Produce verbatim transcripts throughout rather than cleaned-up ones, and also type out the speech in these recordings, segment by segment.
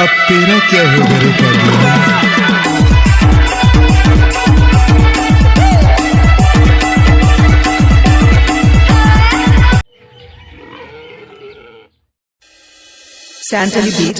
अब तेरा क्या होगा रे काबू? Santali Beat.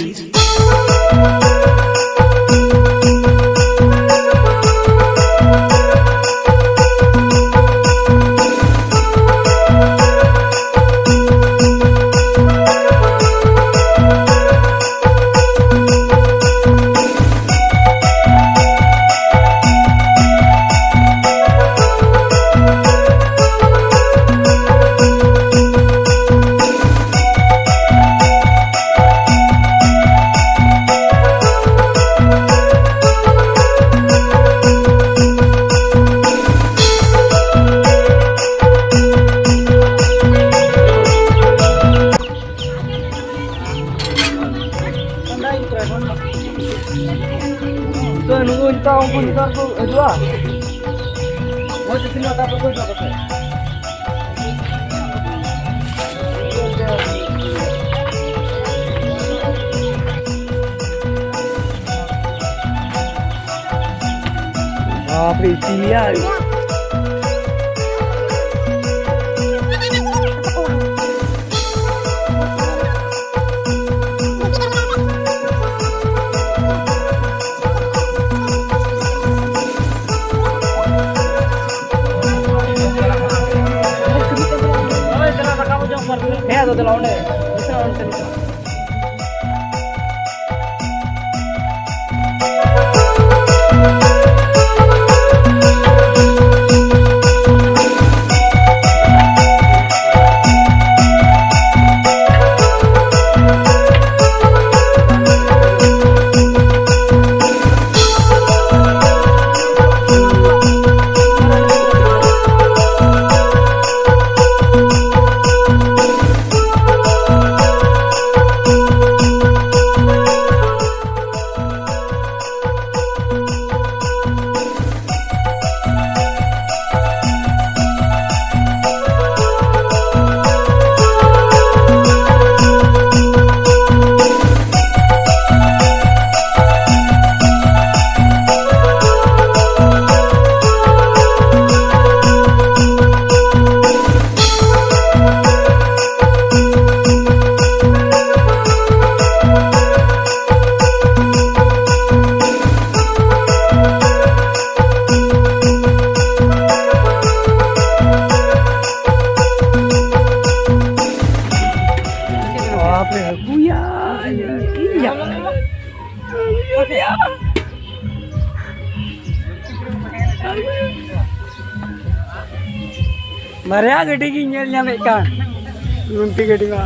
ᱛᱚ, ᱱᱩᱠᱩ ᱱᱮᱛᱟᱨ ᱩᱱᱠᱩ ᱱᱮᱛᱟᱨ ᱠᱚ ᱦᱤᱡᱩᱜᱼᱟ᱾ ᱢᱚᱡᱽ ᱤᱥᱤᱱ ᱢᱟ ᱛᱟᱨᱯᱚᱨ ᱠᱚ ᱦᱤᱡᱩᱜᱼᱟ ᱯᱟᱥᱮ᱾ ᱵᱟᱯ ᱨᱮ, ᱪᱤᱞᱤᱭᱟ? ᱦᱮᱸ, ᱟᱫᱚ ᱫᱮᱞᱟ ᱚᱸᱰᱮ᱾ ᱵᱟᱨᱭᱟ ᱜᱟᱹᱰᱤ ᱜᱤᱧ ᱧᱮᱞ ᱧᱟᱢᱮᱫ ᱠᱟᱱ᱾ ᱞᱩᱱᱴᱤ ᱜᱟᱹᱰᱤ ᱢᱟ᱾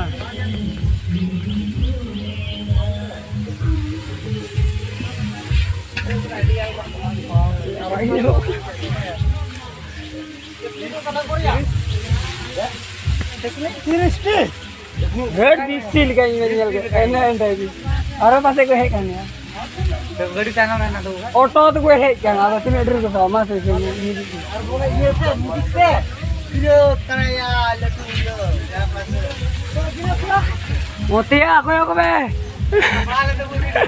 ᱛᱤᱨᱤᱥ ᱴᱤ᱾ ᱰᱷᱮᱨ ᱵᱤᱥ ᱴᱤ ᱞᱮᱠᱟᱧ ᱧᱮᱞ ᱠᱮᱫ ᱠᱚᱣᱟ᱾ ᱮᱱᱮ ᱮᱱᱮ ᱜᱮ᱾ ᱟᱨᱚ ᱯᱟᱥᱮ ᱠᱚ ᱦᱮᱡ ᱠᱟᱱ ᱜᱮᱭᱟ᱾ ᱜᱟᱹᱰᱤ ᱛᱟᱭᱱᱚᱢ ᱨᱮ ᱦᱮᱱᱟᱜ ᱫᱚ᱾ ᱚᱴᱳ ᱛᱮᱠᱚ ᱦᱮᱡ ᱠᱟᱱᱟ, ᱟᱫᱚ ᱛᱤᱱᱟᱹᱜ ᱰᱷᱮᱨ ᱠᱚ ᱥᱟᱵᱟ, ᱢᱟ ᱥᱮ ᱥᱮ ᱢᱤᱫ ᱜᱮ᱾ ᱟᱨ ᱵᱚᱞᱮ ᱤᱭᱟᱹ ᱥᱮ, ᱢᱩᱫᱤ ᱥᱮ, ᱜᱤᱨᱟᱹ ᱛᱟᱭᱟ, ᱞᱟᱹᱴᱩ ᱜᱤᱨᱟᱹ, ᱡᱟᱦᱟᱸ ᱯᱟᱥᱮ᱾ ᱢᱚᱛᱤᱭᱟ, ᱚᱠᱚᱭ ᱠᱚ ᱵᱮ? ᱢᱟ ᱞᱟᱹᱴᱩ ᱜᱤᱨᱟᱹ᱾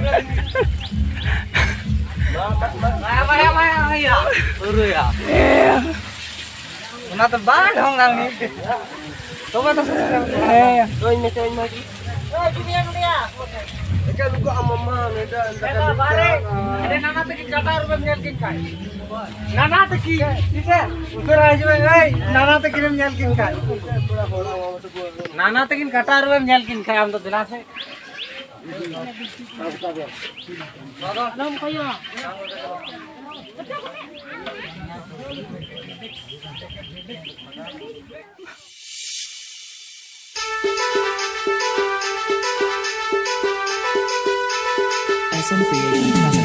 ᱵᱟᱭᱟ, ᱵᱟᱭᱟ, ᱵᱟᱭᱟ, ᱵᱟᱭᱟ᱾ ᱯᱩᱨᱟᱹᱭᱟ᱾ ᱮ᱾ ᱚᱱᱟ ᱫᱚ ᱵᱟᱝ ᱰᱷᱚᱝ ᱟᱢ ᱜᱮ᱾ ᱛᱚᱵᱮ ᱛᱚ ᱥᱩᱥᱤᱞ ᱟᱢ ᱫᱚ᱾ ᱦᱮᱸ᱾ ᱛᱚᱧ ᱢᱮ, ᱛᱚᱧ ᱢᱮ᱾ ᱮᱠᱟᱞ ᱩᱱᱠᱩ ᱟᱢ ᱢᱟᱢᱟ, ᱱᱮᱰᱟ, ᱮᱱᱰᱟ ᱠᱟᱹᱢᱤ ᱵᱟᱨᱮ, ᱠᱟᱱᱟ᱾ ᱱᱟᱱᱟ ᱛᱟᱹᱠᱤᱱ ᱠᱟᱴᱟ ᱨᱩᱣᱟᱹᱲ ᱧᱮᱞ ᱠᱤᱱ ᱠᱷᱟᱡ᱾ ᱱᱟᱱᱟ ᱛᱟᱹᱠᱤᱱ, ᱴᱷᱤᱠ ᱥᱮ? ᱩᱥᱟᱹᱨᱟ ᱦᱤᱡᱩᱜ ᱢᱮ, ᱮᱭ, ᱱᱟᱱᱟ ᱛᱟᱹᱠᱤᱱᱮᱢ ᱧᱮᱞ ᱠᱤᱱ ᱠᱷᱟᱡ᱾ ᱱᱟᱱᱟ ᱛᱟᱹᱠᱤᱱ ᱠᱟᱴᱟ ᱨᱩᱣᱟᱹᱲ ᱧᱮᱞ ᱠᱤᱱ ᱠᱷᱟᱡ, ᱟᱢ ᱫᱚ ᱫᱮᱞᱟ ᱥᱮ᱾ S M Creation Channel.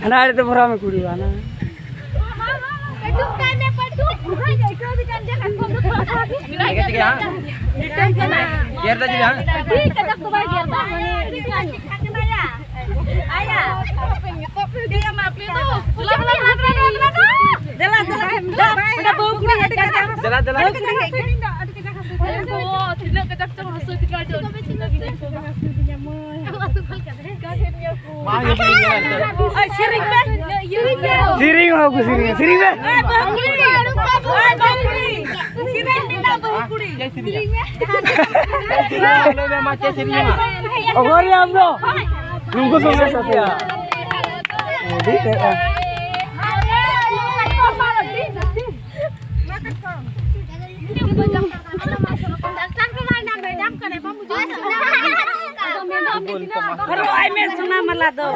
ᱦᱟᱱᱟ ᱟᱲᱮ ᱛᱮ ᱵᱷᱚᱨᱟᱣ ᱢᱮ ᱠᱩᱲᱤ, ᱦᱟᱱᱟ᱾ ᱜᱮᱨ ᱫᱟ ᱪᱮᱫᱟᱜ? ᱫᱮᱞᱟ, ᱫᱮᱞᱟ᱾ ᱫᱮᱞᱟ, ᱫᱮᱞᱟ᱾ ᱛᱤᱱᱟᱹᱜ ᱠᱟᱡᱟᱠ ᱪᱚᱝ ᱦᱟᱹᱥᱩ ᱫᱤᱧᱟ, ᱟᱹᱰᱤ ᱟᱸᱴ ᱦᱟᱹᱥᱩ ᱫᱤᱧᱟ ᱢᱟᱹᱭ᱾ ᱵᱟᱝ ᱦᱩᱭᱩᱜ ᱜᱮᱭᱟ᱾ ᱥᱮᱨᱮᱧ ᱯᱮ᱾ ᱥᱮᱨᱮᱧ ᱦᱚᱸ ᱠᱚ ᱥᱮᱨᱮᱧᱟ, ᱥᱮᱨᱮᱧ ᱯᱮ᱾ ᱪᱮᱫ ᱥᱮᱨᱮᱧ? ᱞᱟᱹᱭ ᱢᱮ ᱢᱟ, ᱪᱮᱫ ᱥᱮᱨᱮᱧ ᱢᱟ? ᱚᱠᱚᱭ ᱟᱢ ᱫᱚ? ᱱᱩᱠᱩ ᱥᱚᱸᱜᱮ ᱥᱟᱛᱮ᱾ ᱟᱹᱰᱤ ᱛᱮᱫ᱾ ᱟᱨᱚ ᱟᱭ ᱢᱮ ᱥᱳᱱᱟ ᱢᱟᱞᱟ ᱫᱚ᱾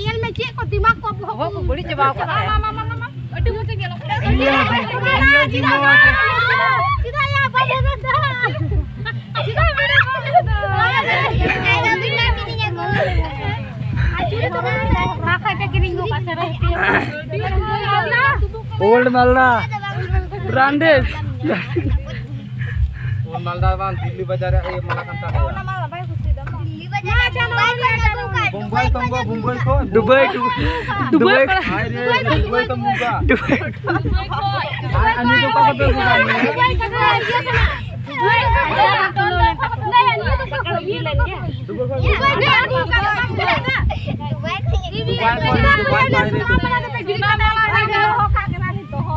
ᱧᱮᱞ ᱢᱮ ᱪᱮᱫ ᱠᱚ ᱫᱤᱢᱟᱜᱽ ᱠᱚ ᱵᱚᱦᱚᱜ ᱠᱚ ᱵᱟᱹᱲᱤᱡ ᱪᱟᱵᱟᱣ ᱠᱟᱫ ᱛᱟᱭᱟ᱾ ᱟᱹᱰᱤ ᱢᱚᱡᱽ ᱮ ᱧᱮᱞᱚᱜ ᱠᱟᱱᱟ᱾ ᱪᱮᱫᱟᱜ ᱭᱟ, ᱵᱟᱵᱟ ᱫᱚ? ᱪᱮᱫᱟᱜ ᱵᱟᱵᱟ ᱫᱚ? ᱚᱱᱟ ᱠᱷᱟᱡ ᱯᱮ ᱠᱤᱨᱤᱧ ᱜᱚᱜ ᱠᱟᱜ ᱥᱮ ᱨᱮ? Old Malda branded. Old Malda ᱵᱟᱝ, ᱫᱤᱞᱞᱤ ᱵᱟᱡᱟᱨ ᱨᱮᱭᱟᱜ ᱤᱭᱟᱹ ᱢᱟᱞᱟ ᱠᱟᱱ ᱛᱟᱞᱮᱭᱟ᱾ ᱵᱳᱢᱵᱟᱭ ᱛᱚᱢᱵᱟ, ᱵᱳᱢᱵᱟᱭ ᱠᱷᱚᱱ᱾ Dubai, Dubai. ᱫᱩᱵᱟᱭ ᱠᱷᱚᱱ᱾ ᱦᱟᱭ ᱨᱮ, ᱫᱩᱵᱟᱭ ᱛᱚᱢᱵᱟ᱾ ᱫᱩᱵᱟᱭ᱾ ᱟᱨ ᱟᱹᱱᱤ ᱫᱚ ᱚᱠᱟ ᱠᱚᱫᱚ ᱵᱳᱢᱵᱟᱭ? ᱫᱩᱵᱟᱭ ᱠᱷᱚᱱ᱾ ᱫᱩᱵᱟᱭ ᱠᱷᱚᱱ, ᱫᱩᱵᱟᱭ ᱠᱷᱚᱱ᱾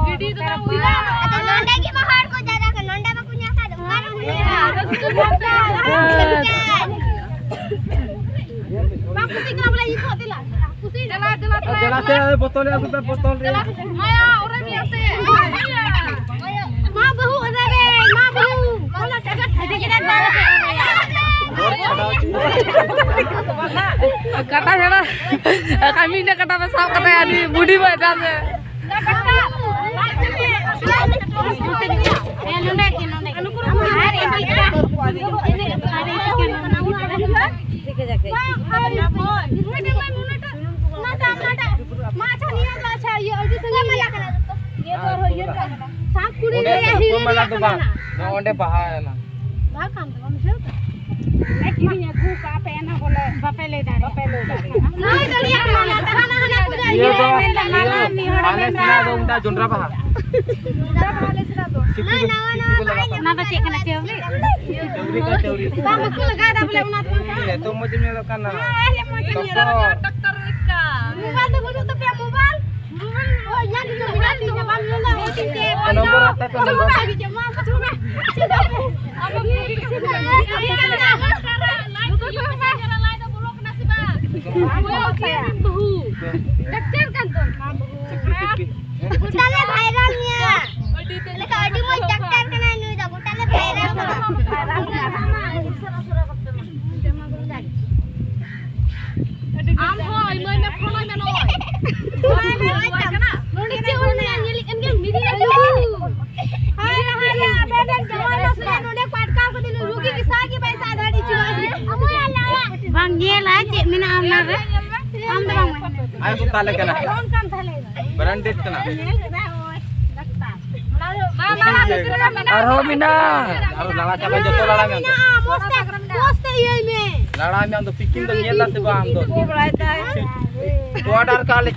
ᱜᱤᱰᱤ ᱫᱚ ᱵᱟᱝ ᱦᱩᱭᱩᱜᱼᱟ᱾ ᱟᱫᱚ ᱱᱚᱰᱮ ᱜᱮ ᱢᱟ ᱦᱚᱲ ᱠᱚ ᱡᱟᱣᱨᱟ ᱠᱟᱱᱟ, ᱱᱚᱰᱮ ᱵᱟᱠᱚ ᱧᱟᱢ ᱠᱷᱟᱱ ᱫᱚ ᱚᱠᱟ ᱨᱮᱠᱚ ᱧᱟᱢᱟ? ᱨᱟᱹᱥᱠᱟᱹ ᱵᱟᱝ ᱛᱮ᱾ ᱵᱟᱝ ᱠᱩᱥᱤ ᱠᱟᱱᱟ ᱵᱚᱞᱮ, ᱤᱧ ᱠᱚ ᱫᱮᱞᱟ᱾ ᱠᱩᱥᱤ᱾ ᱫᱮᱞᱟ, ᱫᱮᱞᱟ, ᱫᱮᱞᱟ, ᱫᱮᱞᱟ᱾ ᱵᱳᱛᱚᱞ ᱨᱮ ᱟᱹᱜᱩ ᱯᱮ, ᱵᱳᱛᱚᱞ ᱨᱮ᱾ ᱫᱮᱞᱟ᱾ ᱢᱟᱭᱟ, ᱚᱨᱮ ᱢᱮᱭᱟ ᱥᱮ᱾ ᱢᱟ ᱵᱟᱹᱦᱩ, ᱚᱨᱮ ᱨᱮ, ᱢᱟ ᱵᱟᱹᱦᱩ᱾ ᱚᱱᱟ ᱴᱟᱠᱟ ᱴᱷᱟᱹᱰᱤ ᱤᱧᱟᱹᱜ ᱠᱟᱴᱟ ᱯᱮ ᱥᱟᱵ ᱠᱟᱛᱮ ᱟᱹᱰᱤ ᱵᱩᱰᱷᱤ ᱵᱟᱭ ᱫᱟᱢ ᱮ᱾ ᱚᱸᱰᱮ ᱵᱟᱦᱟ ᱮᱱᱟ᱾ ᱵᱟᱦᱟ ᱠᱟᱱ ᱛᱟᱢᱟ, ᱵᱩᱡᱷᱟᱹᱣ ᱠᱮᱫᱟ? ᱵᱟᱯᱮ ᱞᱟᱹᱭ ᱫᱟᱲᱮᱭᱟᱜᱼᱟ᱾ ᱵᱟᱯᱮ ᱞᱟᱹᱭ ᱫᱟᱲᱮᱭᱟᱜᱼᱟ᱾ ᱞᱟᱹᱭ ᱫᱟᱲᱮᱭᱟᱜ ᱠᱟᱱᱟ᱾ ᱦᱟᱱᱟ ᱦᱟᱱᱟ ᱠᱚ ᱡᱟᱭᱜᱟ ᱤᱭᱟᱹ ᱫᱚ, ᱢᱮᱱ ᱫᱟ ᱱᱟᱣᱟ ᱢᱤᱦᱚᱲ ᱟᱞᱮ ᱢᱮᱱ ᱫᱟ᱾ ᱥᱮᱱᱟᱜ ᱫᱚ ᱚᱱᱠᱟ ᱡᱚᱱᱰᱨᱟ ᱵᱟᱦᱟ᱾ ᱡᱚᱱᱰᱨᱟ ᱵᱟᱦᱟ ᱟᱞᱮ ᱥᱮᱱᱟᱜ ᱫᱚ᱾ ᱪᱤᱠᱤ ᱠᱚ ᱞᱟᱜᱟᱣ ᱠᱟᱜᱼᱟ᱾ ᱚᱱᱟ ᱫᱚ ᱪᱮᱫ ᱠᱟᱱᱟ? ᱪᱟᱹᱣᱞᱤ? ᱪᱟᱹᱣᱞᱤ ᱠᱚ ᱪᱟᱹᱣᱞᱤ᱾ ᱵᱟᱝ ᱵᱟᱠᱚ ᱞᱟᱜᱟᱣ ᱮᱫᱟ ᱵᱚᱞᱮ ᱚᱱᱟ ᱫᱚ᱾ ᱮᱛᱚ ᱢᱚᱡᱽ ᱮᱢ ᱧᱮᱞᱚᱜ ᱠᱟᱱᱟ᱾ ᱦᱮᱸ, ᱟᱞᱮ ᱢᱚᱡᱽ ᱜᱮ ᱧᱮᱞᱚᱜ ᱠᱟᱱᱟ᱾ ᱰᱟᱠᱛᱟᱨ ᱞᱮᱠᱟ᱾ ᱢᱳᱵᱟᱭᱤᱞ ᱫᱚ ᱵᱟᱹᱱᱩᱜ ᱛᱟᱯᱮᱭᱟ, ᱢᱳᱵᱟᱭᱤᱞ? ᱢᱳᱵᱟᱭᱤᱞ ᱫᱚ ᱢᱮᱱᱟᱜ ᱛᱤᱧᱟ, ᱵᱟᱢ ᱧᱮᱞ ᱫᱟ? O T P. ᱱᱚᱢᱵᱚᱨ ᱦᱟᱛᱟᱣ ᱯᱮ, ᱱᱚᱢᱵᱚᱨ᱾ ᱟᱵᱚ ᱞᱟᱭᱤᱴ ᱤᱭᱩ ᱯᱮ ᱥᱮ ᱡᱟᱨᱟ ᱞᱟᱭᱤᱴ ᱫᱚ ᱵᱚᱞᱚ ᱠᱟᱱᱟ ᱥᱮ ᱵᱟᱝ? ᱚᱠᱚᱭ ᱪᱮᱫ ᱨᱮᱱ ᱵᱟᱹᱦᱩ? ᱰᱟᱠᱛᱟᱨ ᱠᱟᱱ ᱫᱚ᱾ ᱜᱚᱴᱟ ᱞᱮ ᱵᱷᱟᱭᱨᱟᱞ ᱢᱮᱭᱟ᱾ ᱟᱹᱰᱤ ᱛᱮᱫ ᱞᱮᱠᱟ ᱟᱹᱰᱤ ᱢᱚᱡᱽ ᱰᱟᱠᱛᱟᱨ ᱠᱟᱱᱟᱭ ᱱᱩᱭ ᱫᱚ, ᱜᱚᱴᱟ ᱞᱮ ᱵᱷᱟᱭᱨᱟᱞ ᱢᱮᱭᱟ᱾ ᱟᱢ ᱦᱚᱸ ᱤᱢᱟᱹᱧ ᱢᱮ, ᱯᱷᱳᱱ ᱟᱭ ᱢᱮ ᱱᱚᱜᱼᱚᱭ᱾ ᱱᱚᱰᱮ ᱪᱮᱫ ᱚᱞ ᱢᱮᱱᱟᱜᱼᱟ? ᱧᱮᱞᱮᱫ ᱠᱟᱱ ᱜᱮᱭᱟᱢ, ᱢᱤᱨᱤ ᱞᱟᱹᱴᱩ᱾ ᱦᱳᱭ, ᱦᱳᱭ, ᱟᱵᱮᱱ ᱨᱮᱱ ᱡᱟᱶᱟᱭ ᱵᱟᱹᱦᱩ ᱱᱚᱰᱮ ᱯᱟᱴᱠᱟᱣ ᱠᱟᱛᱮ ᱨᱩᱜᱤ ᱜᱮ ᱥᱟᱡ ᱜᱮ ᱵᱟᱭ ᱥᱟᱡ ᱫᱟᱲᱮ ᱦᱚᱪᱚ ᱟᱭ᱾ ᱵᱟᱢ ᱧᱮᱞᱟ ᱪᱮᱫ ᱢᱮᱱᱟᱜᱼᱟ ᱚᱱᱟ ᱨᱮ? ᱟᱢ ᱫᱚ ᱵᱟᱝ ᱢᱮᱱ᱾ ᱟᱭ ᱠᱚ ᱛᱟᱦᱞᱮ ᱠᱟᱱᱟ᱾ ᱚᱱᱠᱟᱱ ᱛᱟᱦᱞᱮ᱾ ᱵᱨᱟᱱᱰᱮᱰ ᱠᱟᱱᱟ᱾ ᱧᱮᱞ ᱠᱮᱫᱟ, ᱳᱭ, ᱰᱟᱠᱛᱟᱨ᱾ ᱚᱱᱟ ᱫᱚ ᱵᱟᱝ, ᱵᱟᱝ, ᱵᱟᱝ, ᱟᱨᱦᱚᱸ ᱢᱮᱱᱟᱜᱼᱟ᱾ ᱟᱨᱦᱚᱸ ᱞᱟᱲᱟ ᱪᱟᱵᱟ, ᱡᱚᱛᱚ ᱞᱟᱲᱟ ᱢᱮ ᱟᱢ ᱫᱚ᱾ ᱢᱚᱡᱽ ᱛᱮ, ᱢᱚᱡᱽ ᱛᱮ ᱤᱭᱟᱹᱭ ᱢᱮ᱾ ᱞᱟᱲᱟ ᱢᱮ ᱟᱢ ᱫᱚ, ᱯᱤᱠᱤᱱ ᱫᱚ ᱧᱮᱞ ᱫᱟ ᱥᱮ ᱵᱟᱝ ᱟᱢ ᱫᱚ? ᱵᱚᱲᱟᱭ ᱛᱟᱭ᱾ ᱵᱚᱰᱟᱨ ᱠᱟᱞᱮ᱾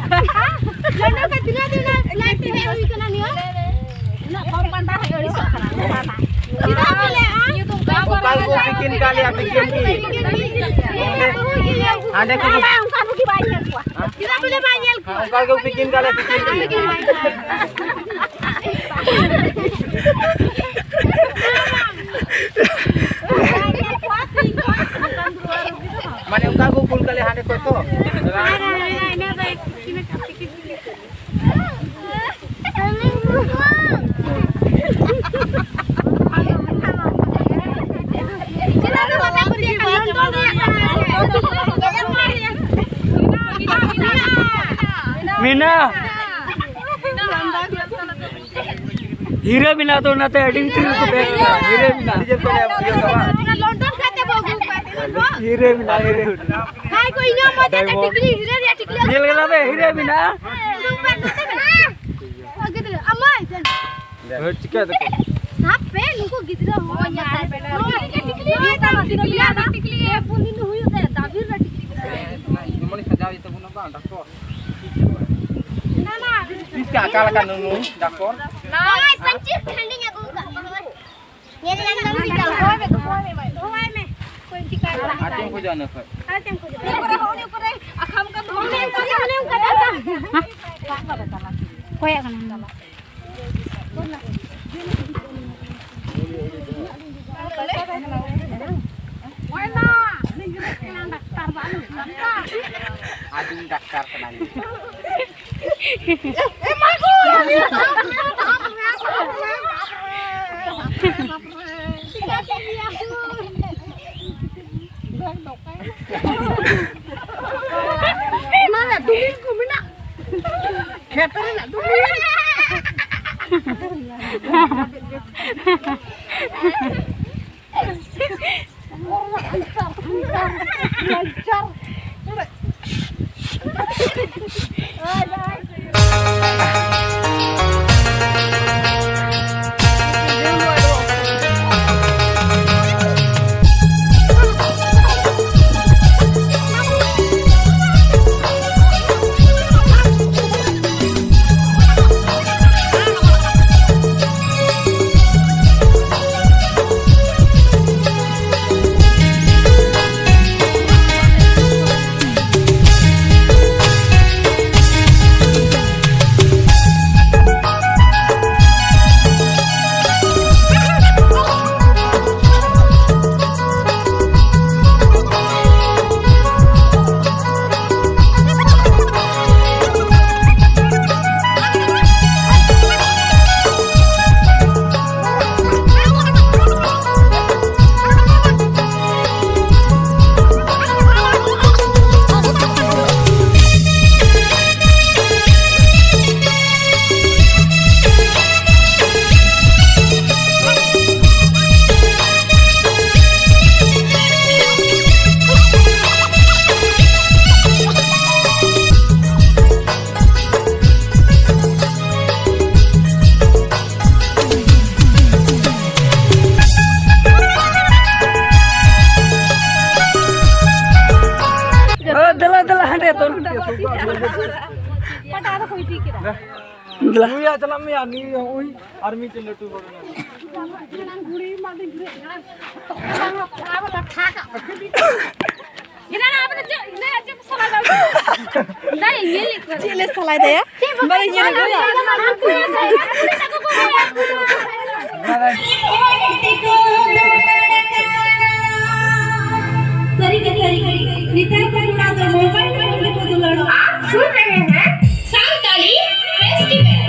ᱞᱟᱹᱴᱩ ᱠᱷᱟᱡ ᱛᱤᱱᱟᱹᱜ ᱫᱤᱱ ᱞᱟᱭᱤᱴ ᱛᱮ ᱦᱮᱡ ᱦᱩᱭ ᱠᱟᱱᱟ ᱱᱤᱭᱟᱹ? ᱩᱱᱟᱹᱜ ᱠᱚᱢ ᱵᱟᱱᱫᱟ ᱦᱩᱭ ᱟᱹᱲᱤᱥᱚᱜ ᱠᱟᱱᱟ᱾ ᱪᱮᱫᱟᱜ ᱵᱚᱞᱮ, ᱦᱮᱸ? ᱚᱠᱟ ᱠᱚ ᱯᱤᱠᱤᱱ ᱠᱟᱞᱮᱭᱟ, ᱯᱤᱠᱤᱱ ᱠᱤ? ᱦᱟᱸᱰᱮ ᱠᱚ ᱚᱱᱠᱟ ᱨᱩᱜᱤ ᱵᱟᱭ ᱧᱮᱞ ᱠᱚᱣᱟ᱾ ᱪᱮᱫᱟᱜ ᱵᱚᱞᱮ ᱵᱟᱭ ᱧᱮᱞ ᱠᱚᱣᱟ? ᱚᱱᱠᱟ ᱜᱮ ᱯᱤᱠᱤᱱ ᱠᱟᱞᱮ, ᱯᱤᱠᱤᱱ ᱠᱤ? ᱢᱟᱱᱮ ᱚᱱᱠᱟ ᱠᱚ ᱠᱩᱞ ᱠᱟᱞᱮ ᱦᱟᱸᱰᱮ ᱠᱷᱚᱡ ᱛᱚ᱾ ᱦᱤᱨᱟᱹ ᱢᱮᱱᱟᱜ ᱫᱚ, ᱚᱱᱟᱛᱮ ᱟᱹᱰᱤ ᱵᱷᱤᱛᱤᱨ ᱨᱮᱠᱚ ᱵᱮᱜᱽ ᱠᱟᱜᱼᱟ᱾ ᱦᱤᱨᱟᱹ ᱢᱮᱱᱟᱜᱼᱟ᱾ ᱚᱱᱟ ᱞᱚᱱᱰᱚᱱ ᱠᱷᱚᱱ ᱛᱮ ᱵᱚ ᱟᱹᱜᱩ ᱠᱟᱜ ᱛᱮ ᱱᱚᱣᱟ᱾ ᱦᱤᱨᱟᱹ ᱢᱮᱱᱟᱜᱼᱟ, ᱦᱤᱨᱟᱹ᱾ ᱦᱟᱭ ᱠᱚ, ᱤᱧᱟᱹᱜ ᱢᱚᱡᱟ ᱛᱮ ᱴᱤᱠᱞᱤ, ᱦᱤᱨᱟᱹ ᱨᱮᱭᱟᱜ ᱴᱤᱠᱞᱤ ᱟᱹᱜᱩ ᱧᱮᱞ ᱠᱮᱫᱟ ᱯᱮ, ᱦᱤᱨᱟᱹ ᱢᱮᱱᱟᱜᱼᱟ᱾ ᱦᱮᱸ, ᱱᱚᱝᱠᱟ ᱱᱚᱛᱮ ᱢᱮᱱᱟᱜᱼᱟ᱾ ᱚ, ᱜᱤᱫᱽᱨᱟᱹ, ᱟᱢᱟᱭ ᱫᱮᱱ᱾ ᱦᱳᱭ, ᱪᱤᱠᱟᱹ ᱫᱟᱠᱚ? ᱥᱟᱵ ᱯᱮ, ᱱᱩᱠᱩ ᱜᱤᱫᱽᱨᱟᱹ ᱦᱚᱸ ᱧᱮᱞ ᱯᱮ᱾ ᱱᱚᱣᱟ ᱢᱤᱫᱴᱮᱱ ᱴᱤᱠᱞᱤ, ᱴᱤᱠᱞᱤ, ᱴᱤᱠᱞᱤ, ᱴᱤᱠᱞᱤ, ᱴᱤᱠᱞᱤ, ᱦᱩᱭᱩᱜ ᱛᱟᱭᱟ, ᱫᱟᱵᱤᱨ ᱨᱮ ᱴᱤᱠᱞᱤ ᱜᱤᱫᱽᱨᱟᱹ᱾ ᱡᱮᱢᱚᱱ ᱥᱟᱡᱟᱣ ᱤᱭᱟᱹ ᱛᱟᱵᱚᱱᱟ ᱵᱟᱝ, ᱰᱟᱠᱛᱚᱨ᱾ ᱛᱤᱥ ᱠᱟ ᱟᱠᱟᱞ ᱟᱠᱟᱱ ᱱᱩᱭ ᱰᱟᱠᱛᱚᱨ? ᱱᱚᱜᱼᱚᱭ ᱯᱟᱹᱧᱪᱤ ᱠᱷᱟᱸᱰᱤᱧ ᱟᱹᱜᱩ ᱟᱠᱟᱫ ᱠᱚᱣᱟ᱾ ᱧᱮᱞ ᱧᱟᱢ ᱫᱟᱢ ᱥᱮ ᱵᱟᱝ? ᱫᱚᱦᱚᱭ ᱢᱮ, ᱫᱚᱦᱚᱭ ᱢᱮ, ᱫᱚᱦᱚᱭ ᱢᱮ᱾ ᱯᱟᱹᱧᱪᱤ ᱠᱷᱟᱸᱰᱤ᱾ ᱟᱨ ᱪᱮᱫ ᱮᱢ ᱠᱷᱚᱡᱚᱜᱼᱟ ᱤᱱᱟᱹ ᱠᱷᱚᱡ? ᱟᱨ ᱪᱮᱫ ᱮᱢ ᱠᱷᱚᱡᱚᱜᱼᱟ? ᱚᱱᱮ ᱚᱱᱠᱟ, ᱚᱱᱮ ᱚᱱᱠᱟ᱾ ᱚᱠᱚᱭᱟᱜ ᱠᱟᱱᱟ ᱱᱚᱣᱟ? ᱟᱹᱰᱤ ᱰᱟᱠᱛᱟᱨ ᱠᱟᱱᱟᱭ᱾ ᱚᱱᱟ ᱨᱮ ᱫᱩᱞᱤᱞ ᱠᱚ ᱢᱮᱱᱟᱜ᱾ ᱠᱷᱮᱛ ᱨᱮᱱᱟᱜ ᱫᱩᱞᱤᱞ᱾ ᱱᱩᱭᱟ ᱪᱟᱞᱟᱜ ᱢᱮᱭᱟ, ᱱᱩᱭ ᱦᱚᱸ ᱩᱭ ᱟᱨ ᱢᱤᱫᱴᱮᱱ ᱞᱟᱹᱴᱩ ᱦᱚᱲ ᱢᱮᱱᱟᱭᱟ᱾ ᱪᱮᱫ ᱞᱮ ᱥᱟᱞᱟᱭ ᱫᱟᱭᱟ? ᱵᱟᱞᱮ ᱧᱮᱞ ᱟᱠᱟᱫᱟ᱾ ᱥᱟᱹᱨᱤ ᱜᱮ, ᱥᱟᱹᱨᱤ ᱜᱮ᱾ ᱱᱮᱛᱟᱨ ᱠᱚ ᱠᱚᱲᱟ ᱫᱚ mobile ᱨᱮ ᱜᱮᱠᱚ ᱫᱩᱞᱟᱹᱲᱚᱜᱼᱟ᱾ आप सुन रहे हैं संताली फेस्टिवल।